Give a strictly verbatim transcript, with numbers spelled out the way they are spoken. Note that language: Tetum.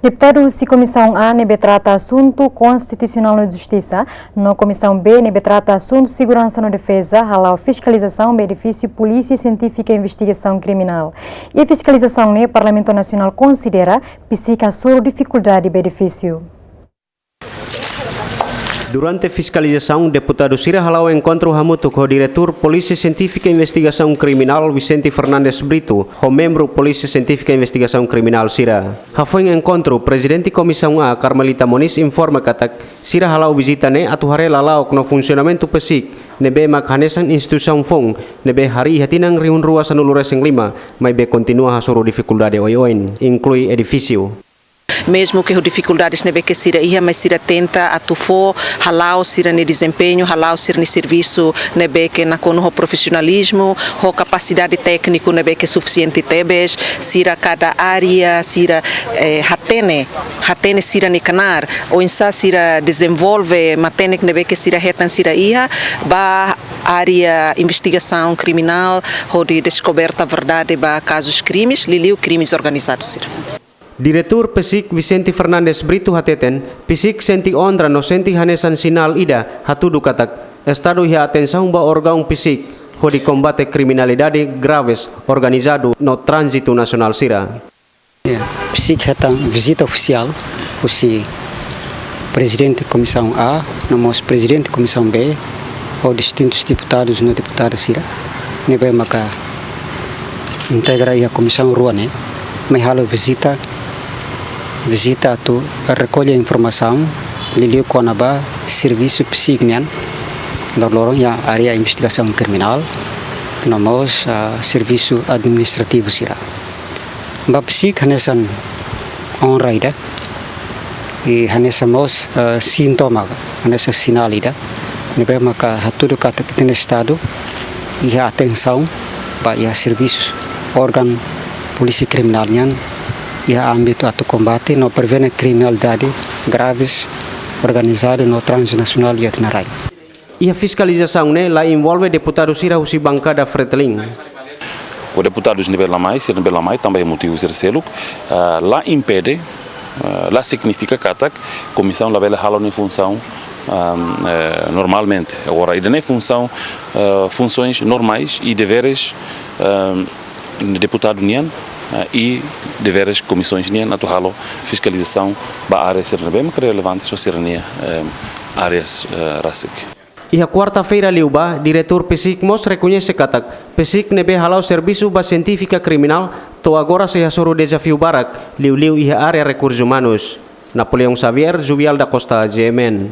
Deputadu husi Komisaun A ne'ebé trata asuntu konstitusionál no justisa, no Komisaun B ne'ebé trata asuntu seguransa no defeza, hala'o fiskalizasaun ba edifísiu Polísia Sientífika Investigasaun Kriminál. Iha fiskalizasaun ne'e Parlamentu Nasionál konsidera PCIC hasoru difikuldade ba edifísiu. Durante fiskalizasaun, deputadu sira hala'o enkontru hamutuk ho Diretór Polísia Sientífika Investigasaun Kriminál Vicente Fernandes Brito, ho membru Polísia Sientífika Investigasaun Kriminál sira. Hafoin enkontru, Prezidente Komisaun A, Carmelita Moniz, informa katak sira hala'o vizita ne'e atu haree lala'ok no funsionamentu PCIC, ne'ebé mak hanesan instituisaun foun ne'ebé harii iha tinan rihun rua sanulu resin lima, maibé kontinua hasoru difikuldade oioin, inklui edifísiu. Mezmu ke ho difikuldades ne'ebé ke sira iha, mas sira tenta atu fó hala'o sira-nia dezempeñu, hala'o sira-nia servisu ne'ebé ke nakonu ho profisionalizmu, ho kapasidade tékniku ne'ebé ke sufisiente tebes, sira kada área, sira, eh, hatene, hatene sira-nia knaar, oinsá sira dezenvolve matenek ne'ebé ke sira hetan sira iha, ba área investigasaun kriminál, hodi deskoberta verdade ba kazus krimes, liuliu krimes organizadu sira. Diretór PCIC Vicente Fernandes Brito hateten, PCIC sente onra no sente hanesan sinál ida hatudu katak Estadu iha atensaun ba órgaun PCIC hodi kombate kriminalidade graves, organizadu no tránzitu nasionál sira. Ya, PCIC hetan vizita ofisiál husi Prezidente Komisaun A, no mós Prezidente Komisaun B, ho distintus deputadus no deputada sira ne'ebé maka integra iha komisaun rua ne'e, mai halo vizita, vizita atu rekolla informasaun liuliu kona-ba servisu PCIC nian, loroloron iha área investigasaun kriminál, no mós, ah, servisu administrativu sira. Ba PCIC hanesan onra ida, i hanesan mós, eh, sintoma, hanesan sinál ida ne'ebé maka hatudu katak ita-nia Estadu iha atensaun ba iha servisus órgaun polísia kriminál nian iha ámbitu atu kombate no prevene kriminalidade graves, organizadu no transnasionál iha tinan rai. Iha fiskalizasaun ne'e la envolve deputadu sira husi bankada Fretilin. Ho deputadus ne'ebé la mai, sira ne'ebé la mai, tanba iha motivu sira seluk, ah, la impede, ah, la signifika katak komisaun labele halo nia funsaun, ah, eh, normalmente. Agora, ida-ne'e funsaun, ah, funsoens normais i deveres, ah, deputadu nian, ah, i deveres komisaun nian atu halo fiskalizasaun ba área sira ne'ebé mak relevante ho sira-nia, eh, áreas, eh, rasik. Iha kuarta-feira liubá, Diretór PCIC mós rekoñese katak PCIC ne'ebé hala'o servisu ba sientífika kriminál to'o agora sei hasoru dezafiu barak, liuliu iha área rekursus umanus. Napoleão Xavier, Juvial da Costa, G M N.